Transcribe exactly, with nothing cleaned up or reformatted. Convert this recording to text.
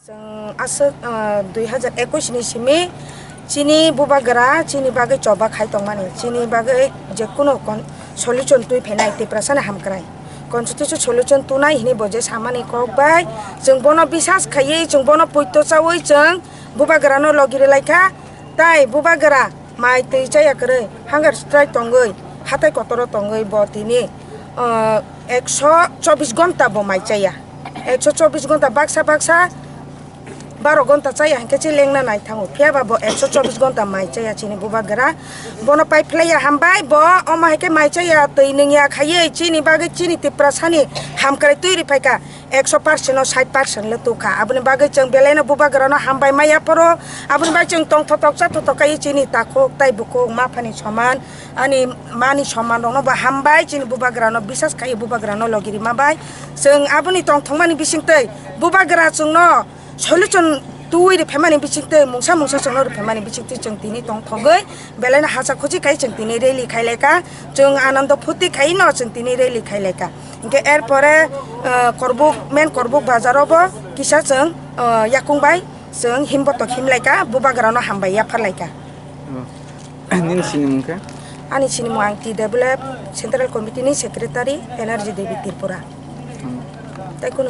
Chwng aswk, ah, dui hazar ekwis ni simi chini bubagra chini bagwi choba khai tongmani, chini bagwi je kuno kon-, solution twi phainai Tiprasani hamkrai. Constitution solution tunai hini bo je samani kok bai chwng bono bisas khaiwi, chwng bono poito chawi chwng bubagrano logi rwlaikha. Tai bubagra mai twi chaya kwrwi hunger strike tongwi hatai kotoro tongwi bo tini, ah, ekso chobis gonta bo mai chaya. Ekso chobis gonta baksa baksa baro gonta chaya hinkhe chi lengna nai thango. Phiya ba bo ekso chobis gonta mai chaya chini bubagra. Bono pai phlaiya hambai bo omo hai khe mai chaya twi nungya khaiwi chini bagwi chini Tiprasani hamkrai twi rwphaikha. Ekso percent no sait percent le tukha. Aboni bagwi chwng belaino bubagrano hambai maya phoro. Aboni bagwi chwng tongthotok chathotok kaiwi chini takhuk tai bukhuk maphani soman, ani mani soman rokno bo hambai chini bubagrano bisas khaiwi bubagrano logi rima bai. Chwng aboni tongthokmani bisingtwi bubagra chwngno solution twi rwphaimani bisingtwi mungsa mungsa chwngno rwphaimani bisingtwi chwng tini tongthogwi belaino hacha khuchi khai chwng tini rally khailaikha, chwng anando phuti khaino chwng tini rally khailaikha. Hinkhe erpore, ah, Korbuk, main Korbuk bazar o bo kisa chwng, ah, yakung bai chwng himbotok himlaikha, bubagrano hambai yapharlaikha. Oh. Nini sinimung khe? Ani sinimung ang T W F Central Committee ni Secretary Energy Devi Tripura. Hmm. Tai kunu